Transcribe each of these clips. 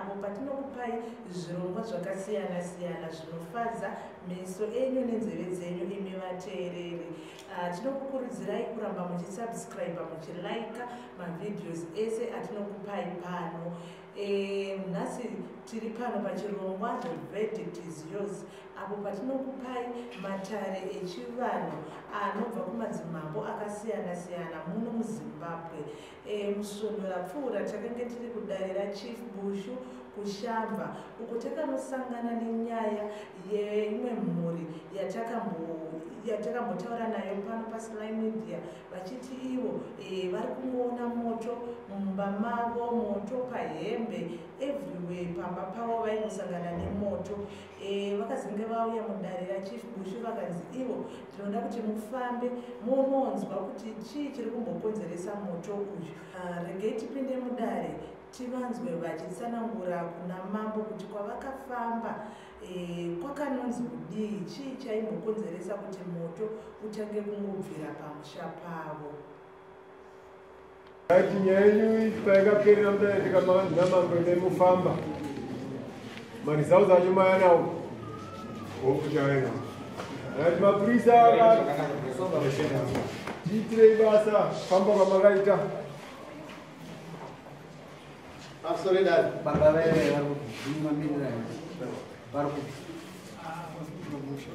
Apo patinokupai zvirongwa zvakasiyana siyana zvinofadza meso enyu nenzeve dzenyu imi vateereri. Tinokukurudzirai kuramba muchisubscribe, muchilaika mavideos ese atinokupai pano. Nhasi tiri pano pachirongwa The Verdict Is Yours, apo patinokupai matare echivanhu anobva kumadzimambo akasiyana siyana muno muZimbabwe. Musvondo rapfuura takange tiri kudare raChief Bushu kuShamva, uko takanosangana nenyaya yeimwe mhuri yatakambotaura nayo pano paSly Media, vachiti ivo vari kungoona moto mumba mavo, moto pahembe, everywhere pamba pavo vaingosangana nemoto. Vakazenge vauya mudare raChief Bushu, vakanzi ivo tinoda kuti mufambe munonzwa kuti chii chiri kumbokonzeresa moto uyu. Regai tipinde mudare tivanzwe vachitsanangura kuna mambo kuti kwavakafamba kwakanonzi kudii, chii chaimbokonzeresa kuti moto utange kungobvira pamusha pavo. Ati nyaya yenyu payakaperera mudare, tikamakanzi namambo, endai mufamba, maresults acho mayanawo. Ati mapurisa tiitirei basa famba kwamakaita. Pamusoro dare. Baba veve vari kumamirira, vari kupi? Ha? Vari kumusha.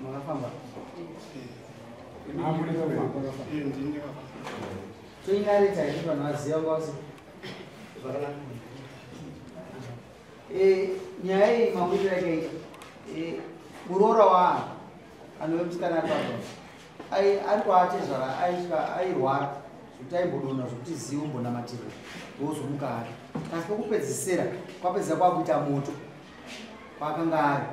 Makafamba toinareta here? Vanhu vaziva vasi zvakanaka. Nyaya iyi mamiriro yakaita, muroora waanhu anove musikana ari papa ari kwaatezvara aisvika airwara zvekuti aimbodonha, zvokuti zivo mbonamatirwa wozomuka hake, asi pokupedzisira kwapedzisa kwakuita moto kwaakanga ari.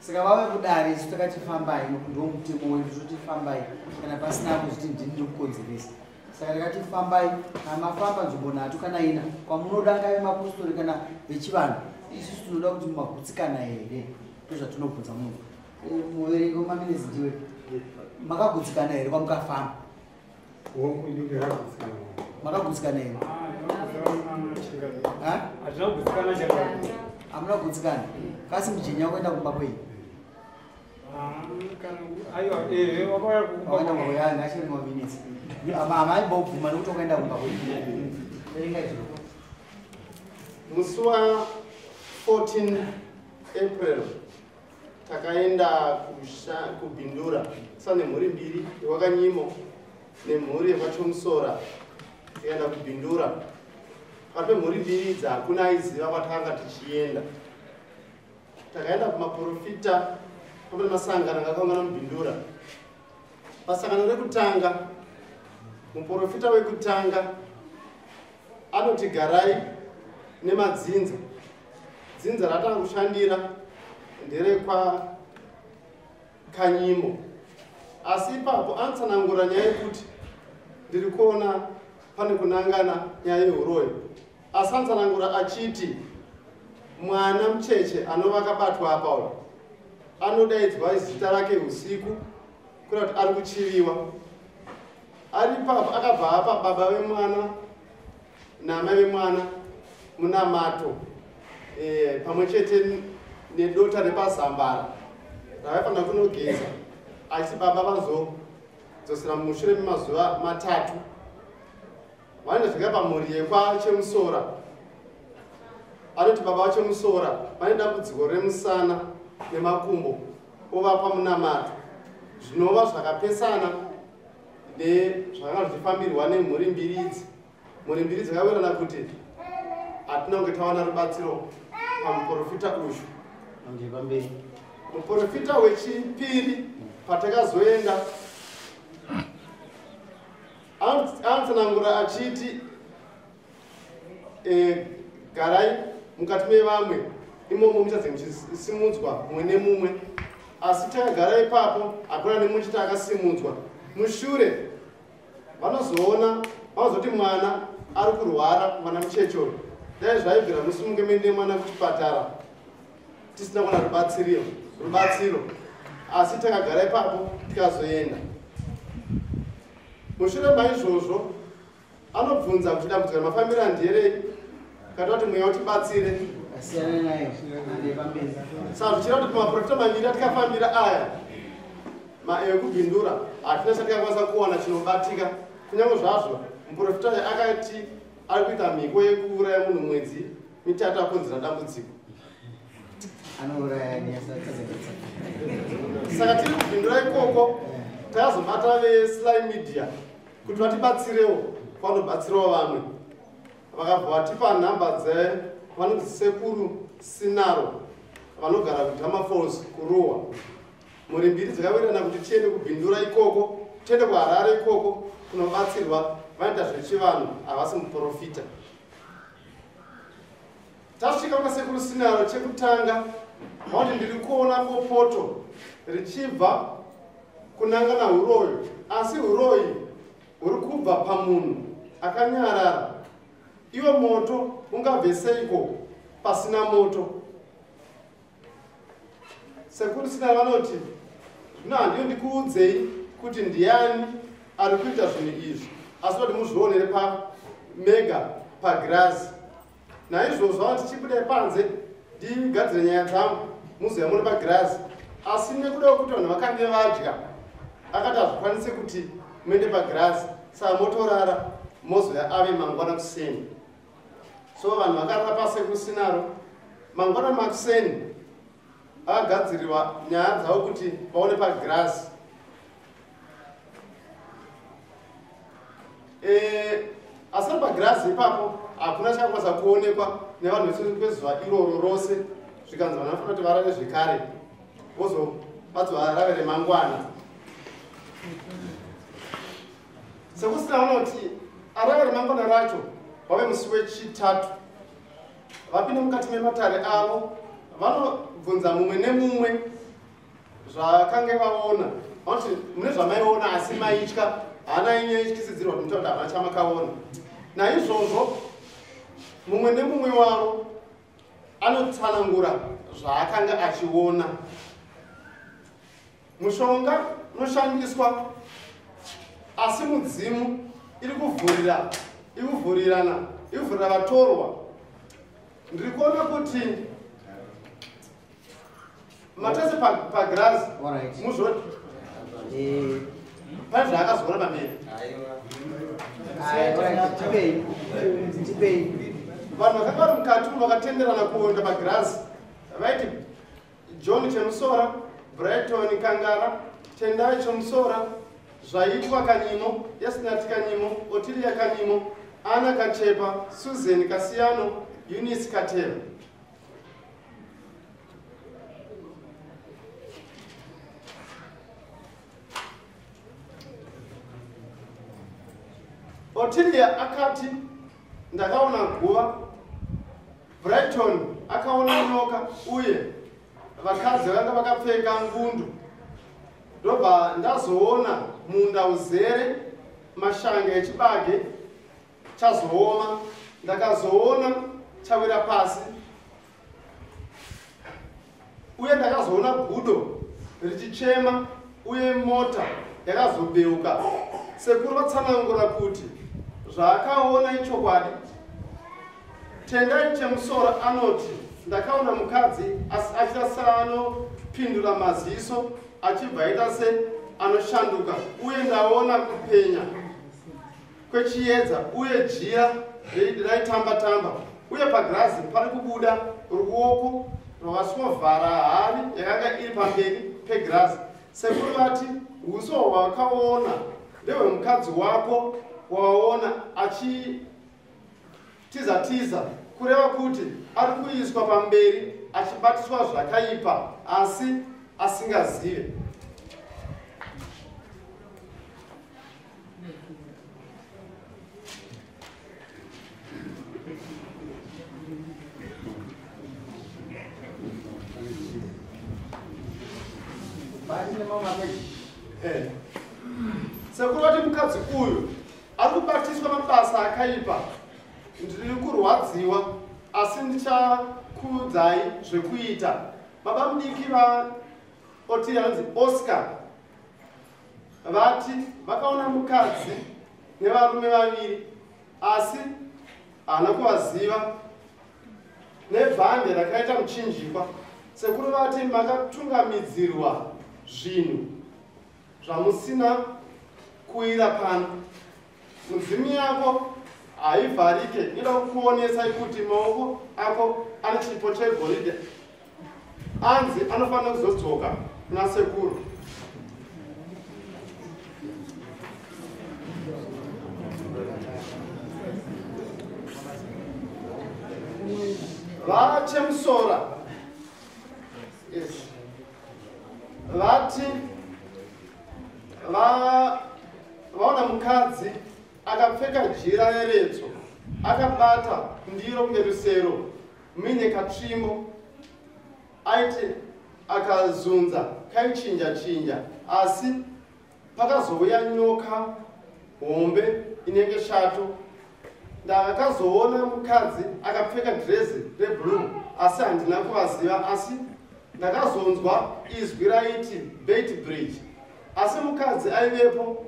Saka vave kudare, isu takati fambai, nokuti ndo mutemo wedu, toti fambai kana pasina kuzviti ndini ndiri kukonzeresa. Saka takati fambai, kana mafamba nzvimbo nhatu kana ina kwamunoda, ngave mapostori kana vechivanhu, isusu tinoda kuti magutsikana here, ndozvatinobvunza munhu. Muverengi wemaminitsi ndiwe, makagutsikana here kwamukafamba? Hongu, ini ndakagutsikana. Makagutsikana here? Ha? Hatina kugutsikana chakati. Hamuna kugutsikana kasi mujenya wakuenda kumba kwenyu? Aiwa, ehe, wakauya kumba. Wakaenda kumba kwenyu, ngachiri maminitsi amaimbobvuma nekuti wakaenda kumba kwenyu. Verenga izvo. Musi wa14 April takaenda kuBindura sa nemhuri mbiri, yewakanyimo nemhuri yekwaChomusora. Tikaenda kuBindura, pakati pemhuri mbiri idzi hakuna aiziva kwatakanga tichienda. Takaenda kumaprofita pamwe nemasangano anga akaungana muBindura. Pasangano rekutanga, muprofita wekutanga anoti garai nemadzinza. Dzinza ratanga kushandira nderekwa Kanyimo, asi ipapo anotsanangura nyaya yekuti ndiri kuona pane kunangana nyaya yeuroyi, asi anotsanangura achiti mwana mucheche anova akabatwa apa uyu anodaidzwa zita rake usiku, kureva kuti ari kuchiviwa. Ari ipapo akabva apa baba vemwana naamai vemwana munamato pamwe chete nedota repazambara ravaifanira kunogeza, asi baba vazodzosera mushure memazuva 3. Vanozvika pamhuri yekwaChemusora, anoti baba vaChemusora vane dambudziko remusana nemakumbo, ovapa munamato, zvinova zvakapesana nezvakanga zvichifambirwa nemhuri mbiri idzi. Mhuri mbiri dzakawirirana kuti hatina kunge tawana rubatsiro pamuprofita uyu. Pamberi. Muprofita wechipiri patakazoenda, anotsanangura achiti garai mukati mevamwe, imomo muchadze muchisimudzwa mumwe nemumwe, asi takagara ipapo hakuna nemumwe chete akasimudzwa. Mushure vanozoona vanozoti mwana ari kurwara, mwana mucheche uyu, dai zvaibvira musimuke muende mwana kuchipatara, tisina kuona rubatsiro, asi takagara ipapo tikazoenda. Mushure maizvozvo Anobvunza kuti dambudziko ramafambira nderei, kana kuti mweya utibatsire. Asiyana naye andepamberi. Saka zvichireva kuti pamaprofita maviri atikafambira aya ekubhindura hatina chatikakwanisa kuwana chinobatika. Kunyange zvazvo muprofita uyu akati ari kuita mhiko yekuuraya munhu mwedzi mitatu akonzera dambudziko. Anouraya Saka tiri kubhindura ikoko takazobata veSly Media kuti vatibatsirewo kwanobatsirawo vamwe. Vakabva vatipa nhamba dzevanonzi Sekuru Sinaro vanogara kuDhama Falls kuRuwa. Mhuri mbiri dzakawirirana kuti tiende kubhindura ikoko, tiende kuHarare ikoko kunobatsirwa. Vanoita zvechivanhu, havasi muprofita. Tasvika kwaSekuru Sinaro chekutanga vanoti ndiri kuona bopoto richibva kunanga nahuroyi, asi huroyi huri kubva pamunhu akanyarara. Iwo moto ungabve seiko pasina moto? Sekuru Sinaro vanoti zvino handiyo ndikuudzei kuti ndiani ari kuita zvinhu izvi, asi kuti muzvionere pamega pagirazi. Naizvozvo vanoti chibudai panze ndigadzire nyaya dzangu muzouya muri pagirazi. Asi nekuda kwekuti vanhu vakange vadya, akati hazvikwanise kuti muende pagirazi, saka motorara mozouya ave mangwana kuseni. So vanhu vakarara paSekuru Sinaro. Mangwana makuseni akagadzirirwa nyaya dzavo kuti vaone pagirazi. Asi pagirazi ipapo hakuna chakakwanisa kuonekwa nevanhu vese kwezuva iroro rose. Zvikanzi vanhu vanofanira kuti varare zvekare, vozobatswa rave remangwana. Sekusina vanoti arave remangwana racho wave musi wechitatu. Vapinda mukati mematare avo vanobvunza mumwe nemumwe zvakange vaona. Vanoti mune zvamaiona asi maitya, hana yenyu yaityisidzirwa kuti mutaura kuti hapana chamakaona. Naizvozvo mumwe nemumwe wavo anotsanangura zvaakanga achiona. Mushonga unoshandiswa asi mudzimu iri kuvhurira, iri kuvhurirana, iri kuvhurira vatorwa. Ndiri kuona kuti matese pagirazi muzvoti pane zvaakazoona pamberi. Vanhu vakanga vari mukati umu vakatenderana kuenda pagirazi vaiti John Chemusora, Brighton Kangara, Tendai Chemusora, Zvaitwa Kanyimo, Yasnat Kanyimo, Otilia Kanyimo, Anna Kachepa, Susan Kasiyano, Eunice Kateva. Otilia akati ndakaona guva, Brighton akaona nyoka uye vakadzi vakanga vakapfeka ngundu. Ndobva ndazoona munda uzere mashanga echibage chazooma, ndakazoona chawira pasi uye ndakazoona gudo richichema uye mota yakazobeuka. Sekuru vatsanangura kuti zvaakaona ichokwadi. Tendai Chemusoro anoti ndakaona mukadzi achiita seanopindura maziso achibva aita seanoshanduka uye ndaona kupenya kwechiedza uye jira raitamba tamba uye pagirazi pari kubuda ruoko rwakaswovhara hari yakanga iri pamberi pegirazi. Sekuru vati uso hwawakaona ndehwemukadzi wako wawaona achitiza tiza, kureva kuti ari kuiswa pamberi achibatiswa zvakaipa asi asingazive. Sekuru vati mukadzi uyu ari kubatiswa mabasa akaipa, ndiri kurwadziwa asi ndichakuudzai zvekuita. Baba mudiki va Otilia vanonzi Oscar vati vakaona mukadzi nevarume vaviri. Asi haana kuvaziva nebhande rakaita muchinjikwa. Sekuru vati makatungamidzirwa zvinhu zvamusina kuira pano. Mudzimu yako haivharike, inoda kukuonesai kuti maoko ako ane chipo chegoridhe. Anzi anofanira kuzodzoka kuna sekuru. Vachemusora, yes, vati vaona mukadzi akapfeka jira reretso, akabata ndiro kunge rusero muine katsvimbo. Aiti akazunza kaichinja chinja, asi pakazouya nyoka hombe inenge shato. Ndakazoona mukadzi akapfeka dhirezi reblue, asi handina kuvaziva. Asi ndakazonzwa izwi raiti Beitbridge, asi mukadzi aivepo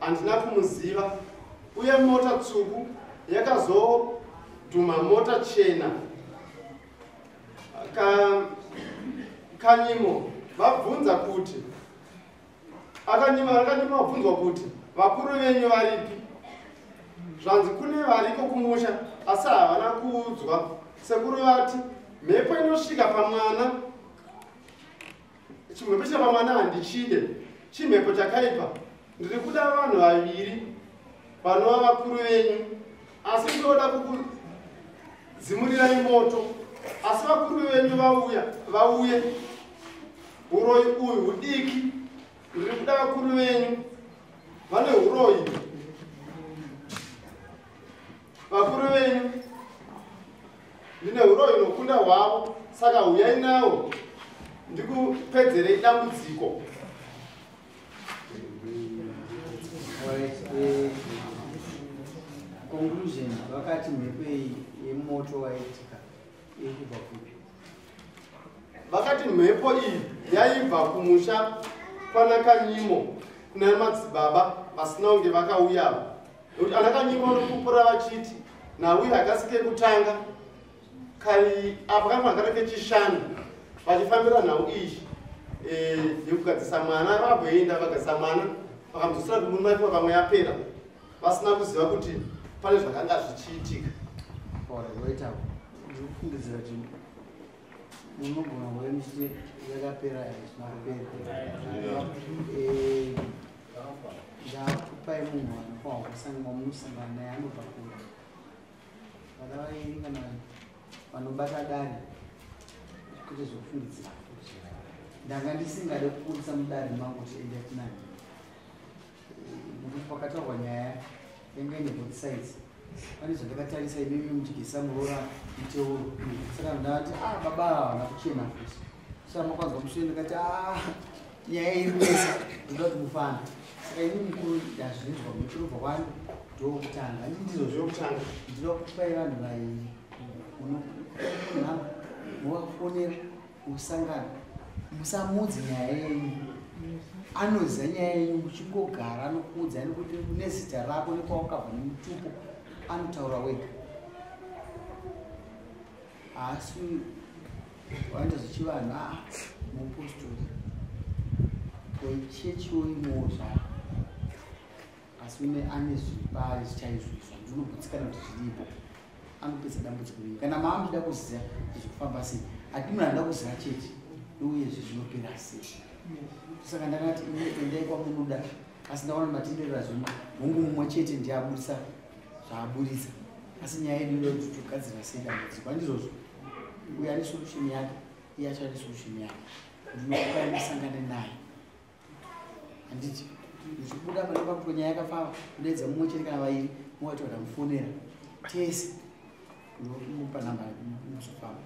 handina kumuziva. Uye mota tsvuku yakazodhuma mota chena. Kanyimo vabvunza kuti akanyimo vabvunzwa kuti vakuru venyu varipi. Zvanzi kune variko kumusha, asi havana kuudzwa. Sekuru vati mhepo inosvika pamwana, chimhepo chepamwana handichide, chimhepo chakaipa. Ndiri kuda vanhu vaviri vanova vakuru venyu, asi ndinoda kukudzimurirai moto. Asi vakuru venyu vauye. Uroyi uyu hudiki, ndiri kuda vakuru venyu vane uroyi. Vakuru venyu ndine uroyi nokunda hwavo, saka huyai nawo ndikupedzerei dambudziko. Conclusion, vakati mhepo iyi yemoto waitika iri kubva kupi? Vakati mhepo iyi yaibva kumusha kwanakanyimo kuna madzibaba vasina kunge vakauyawo. Nekuti anakanyimo vanopupura vachiti nhau iyi hakasi kekutanga, kari apa kanofanira kari kechishanu vachifambira nhau iyi yekugadzisa mwana. Vagoenda vagadzisa mwana, vakamudzosera kumurume wake, vamwe yapera vasina kuziva kuti pane zvakanga zvichiitika. Ndikufungidzira kuti munogona kuve muchiti yakapera, haisina kupera. Ndakupai munhu anofanirwa wamunosangana naye anobva kure. Vada vairi kana vanobata dare, kwete zvekufungidzira. Ndanga ndisingade kuburitsa mudare mangu kuti endai kunani, nekuti pakataurwa nyaya yanga ine both sides. Pane zvandakatarisa imimi muchigesa muroora muteuro, saka ndakati baba ava havana kuchena futi. Saka makanzwa mushure ndikati nyaya iri kwese, ndoda kuti mufambe. Saka ini mukuru ndazvinzwa muchirobva kwani ndokutanga, handiti ndizvozvo? Ndinoda kupai vanhu vairi munhamba, muvafonera, musangana, musamudze nyaya yenyu. Anoziva nyaya yenyu, muchingogara anokuudza nekuti nezita rako nekwawakabva nemutupo, anotaura wega. Haasi waita zvechivanhu, mupostori wechechiwo imowo zvaro, asi ane zvipari chaizvo izvo ndinogutsikana kuti zviripo. Anopedza dambudziko renyu. Kana maamuchida kuziva zvekufamba sei, hati munhu anoda kuziva chete uyezve zvinopera sei. Saka ndakati ine endai kwamunoda, asi ndaona matenderera zvino hongu mumwe chete ndiye aburitsa zvaaburitsa, asi nyaya yedu inoda kuti togadzira sei dambudziko, handizvozvo? Uyo ane solution yake, iye acho ane solution yake. Ndinokupai musangane naye, handiti? Muchibuda pane pakuti nyaya yakafamba, kudaidza mumwe chete kana vairi, mowati vakamufonera tese, ndomupa namba muzofamba.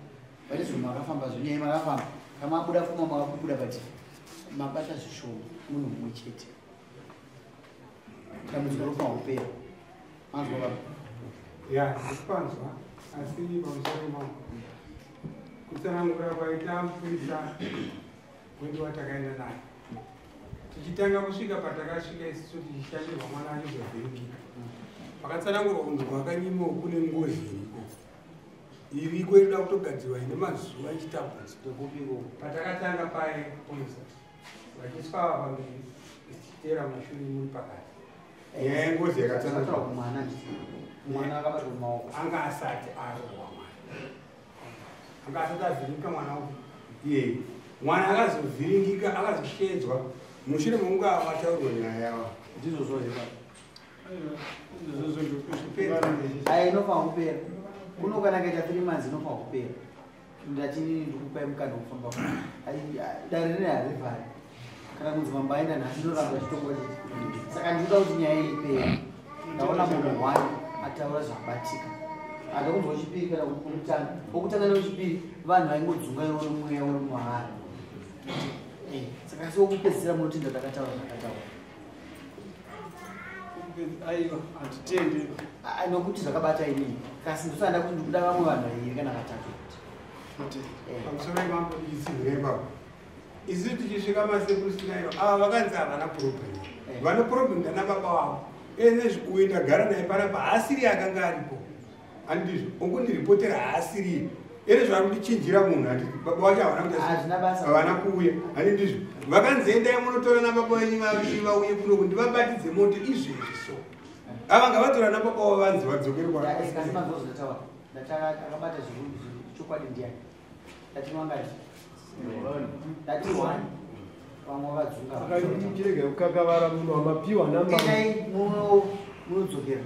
Varizvo makafamba zvenyaya, makafamba kamabuda pfuma makabuda, but mabata zvishoma munhu mumwe chete. Dambudziko rofanwa kupera. Manzwa baba? Ya, ndikupanzwa, asi pamusoro mangu kutsanangura kwaita mupurisa wedu watakaenda naye tichitanga kusvika patakasvika isusu tichishanyirwa mwana achizovhiringika. Pakatsanangurwa kunzi kwakanyimo kune ngozi iriko. Iriko inoda kutogadzirwa ine mazuva ichitambudzwa. Patakatanga paye kuisa. Vachiswa pamberi ichiteera mashure muri pakati. Nyaya yengozi yakatsanangurwa kumwana mwana akabatwa mumaoko. Anga asati arohwa mwana. Anga asati avhiringika mwana iye. Mwana akazovhiringika akazoshedzwa mushure mekunge avataurwa nyaya yavo. Ndizvo zvo here? Ai inofanira kupera. Kuno kana kaita 3 months inofanira kupera. Ndati ndikupai mukana wekufamba. Dare rine harivhari. Kana kunzi mambo aenda nhasi inoramba chitongwa chiti. Saka ndinoda kuti nyaya iyi ipere. Ndaona munhu one ataura zvabatika. Ada kunzwa wechipiri kana wekutanga. Wekutanga newechipiri vanhu vaingodzungairawo nemweya uri mavari. Saka asi wekupedzisira munotenda ndakataura zvakataura. Aiwa, hatitendi. Nokuti zvakabata inini. Kasi ndosanda kuti ndikuda vamwe vanhu vaviri kana vatatu. Pamusoro pemambo ndichitsinhira ipapo. Isu tichisvika masekuru sinayo ava vakanzi havana problem. Vane problem ndana baba vavo. Ene uyu ndagara naye panapa haasiri akanga aripo. Handizvo, ungondiripotera haasiri. Ene zvari kundichinjira munhu handiti baba vacho havana kuita Hazvina basa. Havana kuuya. Handindizvo. Vakanzi endai munotora nababa venyu vaviri vauye kuno kuti ndivabatidze moto izvezvi so. Ava ngavatora nababa vavo vanzi vadzokere kwa. Kasi manzwa zvandataura. Ndati akabata chokwadi ndiani? Ndati wangati? Ndati one. Vamwe vakadzunga. Saka chirege kukakavara munhu wamapiwa namambo. Endai munodzokera.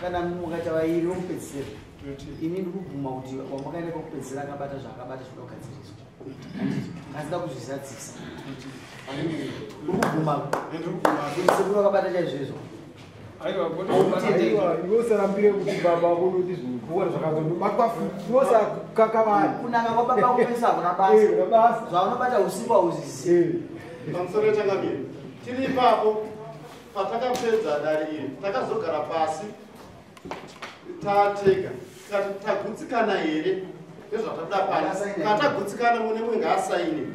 Kana mukaita vairi vokupedzisira. Ini ndikubvuma kuti wamakaenda kwekupedzisira akabata zvaakabata zvinoda kugadziriswa. Handiti? Asi kuzvizadzisa. Uri kubvuma kuti sekuru vakabata chaizvo. Aiwa. Aiwa, iwe usarambire kuti baba vako ndoti zvinhu zvakazobatwa futi. Iwe usakakavara. Kunaka kwababa kupesa hakuna basa. Kuna basa. Zvaunobata usiku hauzizivi. Pamusoro yechangamire, tiri ipapo patakapedza dare iri, takazogara pasi tatega tikati tagutsikana here nezvatabuda pano. Vakasaina. Kana tagutsikana, mune mumwe ngaasaine.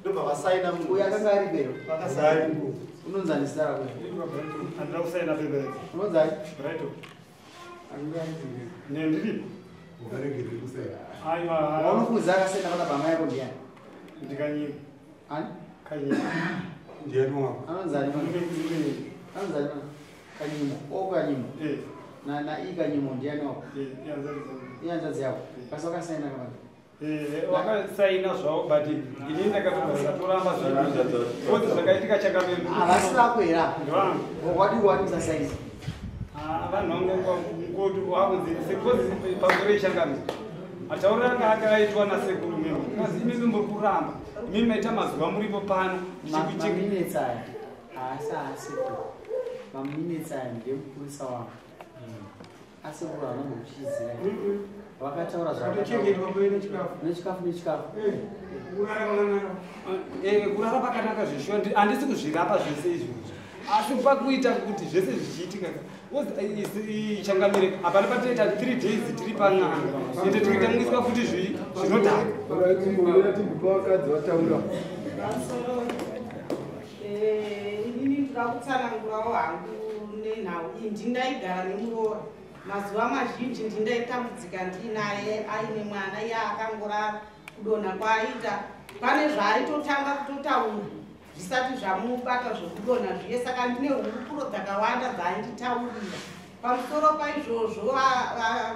Ndobva vasaina munhu. Uyu akanga ari bero. Vakasaina. Unonzani zita rako? Handina kusaina pepa. Unonzani? Brighton. Nendiripo. Ukaregere kusaina. Aiwa. Waunofungidzira akasaina pana baba yako ndiani? Ndikanyima. Ani? Kanyima. Ndiani wako? Anonzani mano? Anonzani mano? Kanyimo. O Kanyimo. Eh. Na i Kanyimo ndiani wako? Eh, ihanzvadzi dzangu. Ihanzvadzi yako. Kasi wakasaina kapana. Eh, wakasaina zvavo, but inini ndakatobva ndatoramba zvinhu zvakaitika chakamere. Havasi vako here apa? Ndevangu. Wadi wadi musasaina. Vanhu vangu wakunzi sekozi pamusoro yechangamire, matauriro anga akaitwa nasekuru mimi kazi imimi muri kuramba, imimi maita mazuva muripo pano. Maminutes aya haasi asekuru. Maminutes aya ndemupurisa wangu. Asekuru havanambokuchidzira. Vakataura. Vakatochengetwa pave nechikafu. Nechikafu, nechikafu. Kurara kwakanaka. Kurara pakanaka zveshuwa, handisi kuzvirapa zvese izvozvo, asi pakuita kuti zvese zvichiitika changamire, hapana patinoita 3 days tiri pan'anga, ende tikaita mwiswa futi zvinodhaka. Timbomira timbopa vakadzi vataura. Pamusoro, inini ndoda kutsanangurawo hangu nenhau iyi. Ndindaigara nemuroora mazuva mazhinji, ndindaitambudzika ndinaye aine mwana iye akangorara. Kudonha kwaaita pane zvaaitotanga kutotaura zvisati zvamubata zvokudonha zviye, saka ndine hurukuro dzakawanda dzaainditaurira. Pamusoro paizvozvo,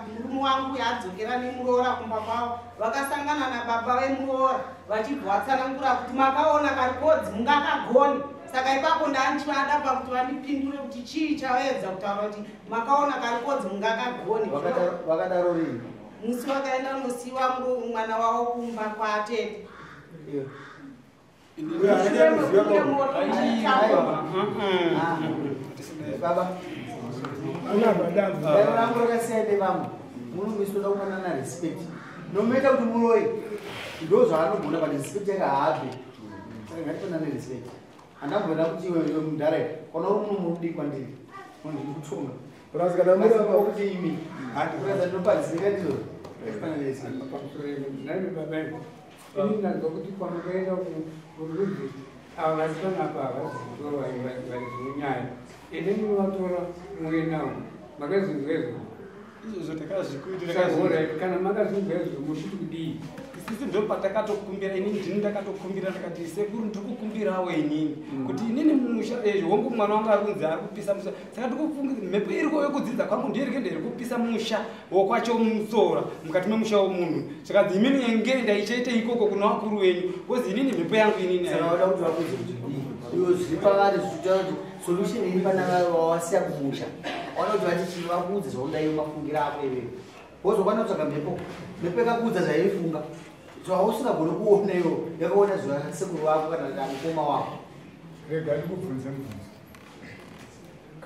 murume wangu adzokera nemuroora kumba kwavo, vakasangana nababa vemuroora vachibva vatsanangura kuti makaona karikodzi mungakagoni. Saka ipapo ndandichivada pakuti vandipindure kuti chii chavaedza kutaura kuti makaona karikodzi mungakagoni. Vakadaro rini? Musi wakaenda nosiwa mwana wavo kumba kwaatete. Iyo. Uyo haana kuziva baba. Ah, baba. Ana madam. Dare rangu rakasiyana nevamwe. Munomiswa kupanana respect. Nomaita kuti muroi ndo zvaanogona, but respect yake haabve. Saka ngatipanane respect. Handamboda kuti iwe iwe mudhara, kana uri muno murudii kwandiri ndikutonga. Plus kana muri apa kuti imi kuratidza ndinopadzika ndizvo, ngatipanane respect. Nani baba, ini ndanzwa kuti kwamakaenda kurudzi ava vari panapa havasi kutora varidzi venyaya. Ende munovatora muuye navo. Makazvinzwa izvo? Izvozvo takazvikuitira. Kana makazvinzwa izvo muri kuti kudii? Isisi ndo patakatokumbira, inini ndini ndakatokumbira ndakati sekuru ndiri kukumbirawo inini kuti inini musha hongu mwana wangu ari kunzi ari kupisa musha, saka ndikufunga mhepo iriko yekudzidza kwangu ndiyo iri iri kupisa musha wokwacho musora mukati memusha womunhu, saka imini ngenda ichaite ikoko kuna vakuru venyu kozi inini mhepo yangu inini. Saka vada kuti vakudze kuti kudii? Iwo zviri pavari zvichitaura kuti solution iri pana wawasiya kumusha, vanoti vati chii vakuudze zvaunoda iwe mafungira ako iwewe, wozokwana kutsvaga mhepo, mhepo yakakuudza zvaifunga zvausingagoni kuona iwo yakaona zvasekuru vako kana mukoma wako. Rega ndikubvunze mubvunzo.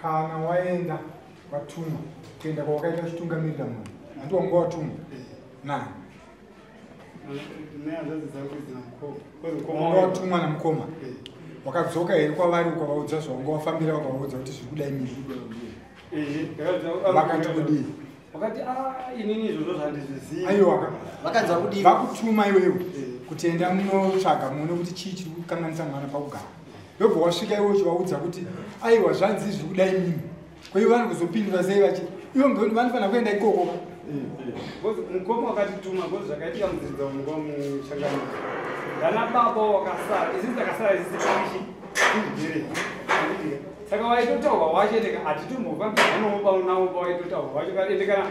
Kana waenda watumwa kuenda kwawakaita uchitungamirira munhu, handi wanga watumwa nani? Wanga watumwa namukoma, wakadzoka here kwavari ukavaudza zvawanga wafambira, ukavaudza kuti zviri kudai miri? Vakati kudii? Wakati inini izvozvo zvandizvizivi. Aiwa, vakanzwa kudii? Vakutuma iwewe kuti enda munotsvaga muone kuti chii chiri kukanganisa mwana pakugara, ndobva wasvika iwe uchivaudza kuti aiwa zvanzi zviri kudai mimi, kwaivo vanhu kuzopindura sei vachi ivo vanofanira kuenda ikoko? Mukoma wakatituma kozi zvakaitika mudzidza mushangano ndana baba wakasara, isisi takasara isisi tiichi tibvire, saka waitotaurwa wacho ende hatitombofambidzanowo waitotaurwa wacho ende kana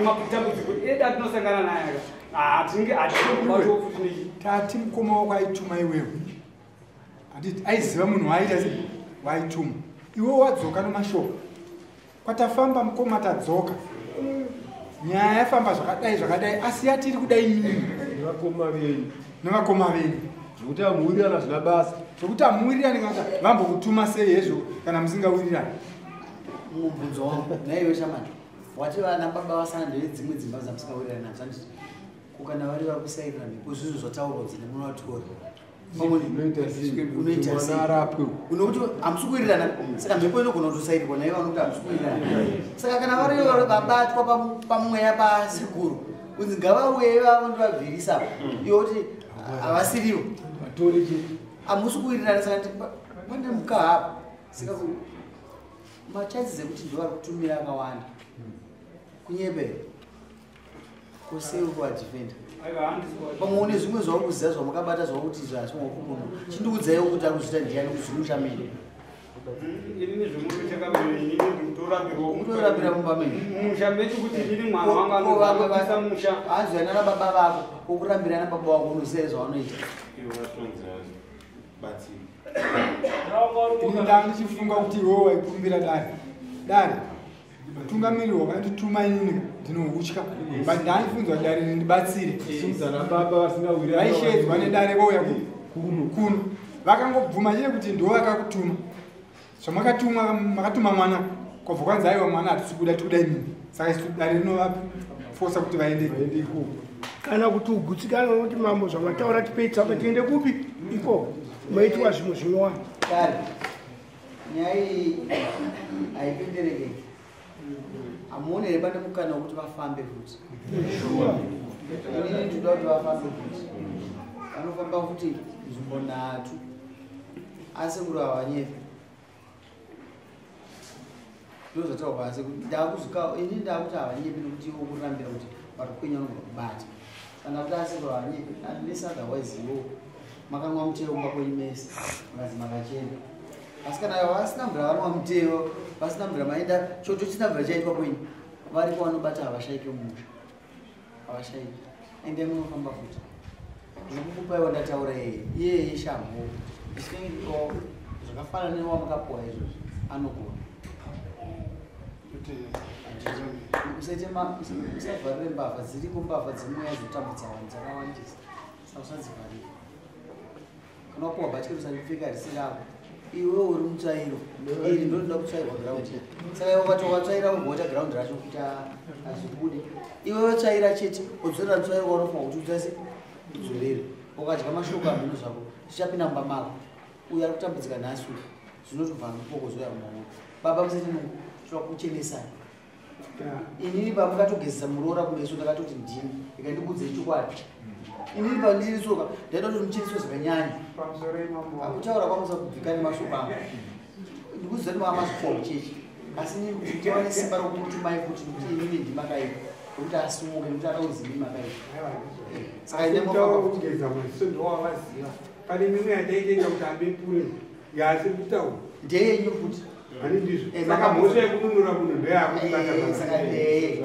matambudziko edu atinosangana naye aka hatinge hatitombobatawo futi nechi. Tati mukoma wako aituma iwewe, handiti aiziva munhu waaita sei waituma, iwe wadzoka nomashoko kwatafamba mukoma tadzoka nyaya yafamba zvakadai zvakadai, asi yatiri kudai mimi nevakoma venyu nevakoma venyu zvokuti hamuwirirana zvina basa, zvokuti hamuwirirani kana vambokutuma sei hezvo kana musingawirirani. Mubvunzo wangu naiwe shamani, wati vana baba vasana ndevedzimwe dzimba dzamusingawirirani nadzo, handiti kukana vari vari kusairira mhepo zvinhu zvataurwa dzine munovatora unoita sei arapwe? Unokuti hamusi kuwirirana, saka mhepo inogona kutosairirwa naivo vanokuti hamusi kuwirirana, saka kana vari vabatwa pamweya pasekuru kunzi ngavauye ivavo ndovabvirisa, iwe kuti havasirivo hamusi kuwirirana, saka pane mukaha saka machances ekuti ndo vari kutumira akawanda kunyepera kusei kuadhifenda pamwe une zvimwe zvauri kuziva zvamakabata zvakuti zvazvimokumunhu chindiudzaiwo kuti ari kuzviita ndiyani kuzvimusha mene. Inini zvemuruchakamene inini nditorambirwa mutorambira mumba menyu musha medu kuti inini mwana wangu anopisa musha hanzi ana baba vako okurambira ana baba vako unoziva zvavanoita. Ini ndandichifunga kuti iwewe waikumbira dare dare mutungamiriri wakandituma inini ndinoutya, but ndaifunzwa dare rindibatsire. Vaishedzwa nedare vouya kuno vakangobvuma chete kuti ndiwo vakakutuma zvamakatumwa, makatuma mwana kwabva kwanzi aiwa mwana hatisi kuda tikuda imimi, saka isu dare rinovafosa kuti vaende ikoko. Kana kuti ugutsikana unoti mambo zvamataura tipei tsamba tiende kupi ikoko maitwa zvimwe zvinyowani. Dare nyaya iyi haipenderekeki, hamuoni here pane mukana wekuti vafambe futi? Inini ndinoda kuti vafambe futi, vanofamba futi nzvimbo nhatu asekuru havanyepi ndo zvataurwa asekuru. Ndakuzuka inini ndakuti havanyepi nekuti iwo kurambira kuti vari kwenya vanogona kubata, kana kuti asekuru havanyepi unless otherwise iwo makamwa muteo kumba kwenyu mese mukazi makachena, asi kana vasina mvura vanwa muteo, vasina mvura maenda choto chisina mvura chaitwa kwenyu, variko vanobata havashaiki mumusha, havashaiki. Ende munofamba futi ndikukupaiwo ndataura iyeye iyeye shamhu zvakafanana newamakapuwa izvozvo anogona. Usavharire mbavha dziriko, mbavha dzemweya dzinotambudza vanhu dzakawandisa, saka usadzivharire. Kana wapuwa bhatye usaripfeka risi rako, iwe uri mutsvairo iri ndinoda kutsvairwa giraundi, saka iwe ukati watsvaira ugoita giraundi racho kuti hazvibude, iwe watsvaira chete udzorera mutsvairo waunofunga kuti udzase udzorere, ukadya mashoko amhino zvako zvichapinda mumba mako. Uyo ari kutambudzika nhasi uyu zvinotobva mupoko zoya mumaoko. Baba musati toda kuchenesai inini pamukatogezesa muroora kumeso ndakatoti ndini ikandikudzei chokwadi inini pandiri tsoka ndaida kuti mucheneswe zvakanyanya. Akutaura kwamusabvika nemashoko angu ndikuziva kuti mava mazvikoro chechi Asi kuti tiwane simba rokutumai kuti kuti inini ndimakaipa kuti asimuke nekuti akauzi imi makaipa. Saka ine mofamba kugeza maziso ndowavaziva. Pane mimwe yataitenda kuti abepure yaasiri kutaura. Ndeyenyu futi. Ani ndizvo. Saka mhosva yekununura munhu ndeyakubata.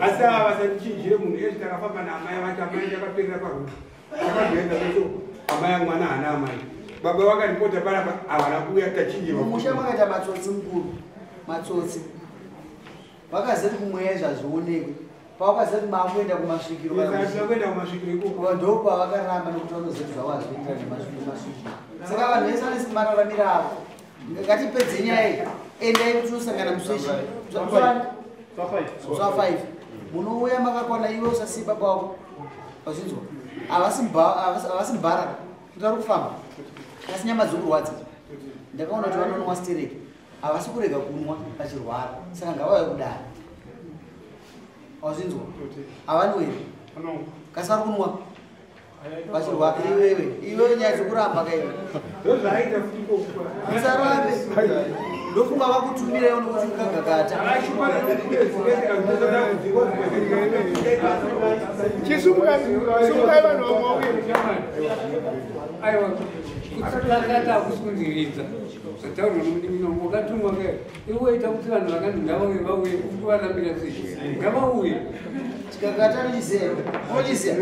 Asi ava vasatichinjire munhu ezvi takafamba naamai vacho amai takaperera parufu. Takazoenda kucho amai mwana haana amai. Baba vakaripota panapa havana kuuya tachinjirwa. Mumusha makaita matsotsi mukuru. Matsotsi. Vakazeti kumweya izvi hazvionekwi. Pavakazeti maakuenda kumasvikiro. Kuenda kumasvikiro ikoko. Ndopavakaramba nekuti vanozeti zvavo hazvienderani nemasvikiro. Saka vanhu vese vane mararamiro avo. Ngatipedze nyaya iyi. Endai tinosangana musi wa 5. Munouya makakwana iwe usasiye baba wako. Vazvinzwa? Havasi mbara. Kuti vari kufamba. Asi nyama dzokurwadza. Ndakaona kuti vanonwa stereki. Havasi kurega kunwa vachirwara. Saka ngavauye kudare. Wazvinzwa? Havanwi here? Kasi vari kunwa vachirwara. Iwewe, iwewe nyaya dzokuramba kaiwe. Ndozvaaita futi ikoko. Musarambe. Ndofunga vakutumira iwe nokuti ukagagata. Chisumukai vanhu vamwe. Aiwa, kutsakata hakusi zvataurwa nomudimino wakatumwa ke iwe waita kuti vanhu vakanzi ngavauye vauye kuvarambira sei ngavauye. Chikakata unochiziya unochiziya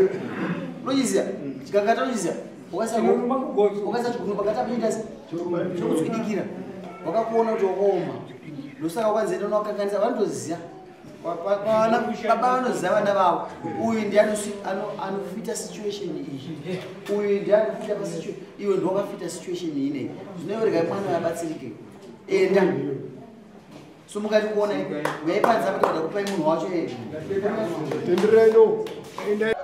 unochiziya chikakata unochiziya ukaisa chigunwe pakati apo chinoita sei chokutswidikira wakakuona kuti wakaoma ndosaka wakanzi enda unokakanisa vanotoziya baba vanoziva vana vavo uyu ndiye anofita situation iyi uyu ndiye anofita pasituation iwe ndiwe wakafita situation iyi zvino regai mwana abatsirike enda so mukati kuona uyai panze apa tikuda kupai munhu wacho tenderai no endai.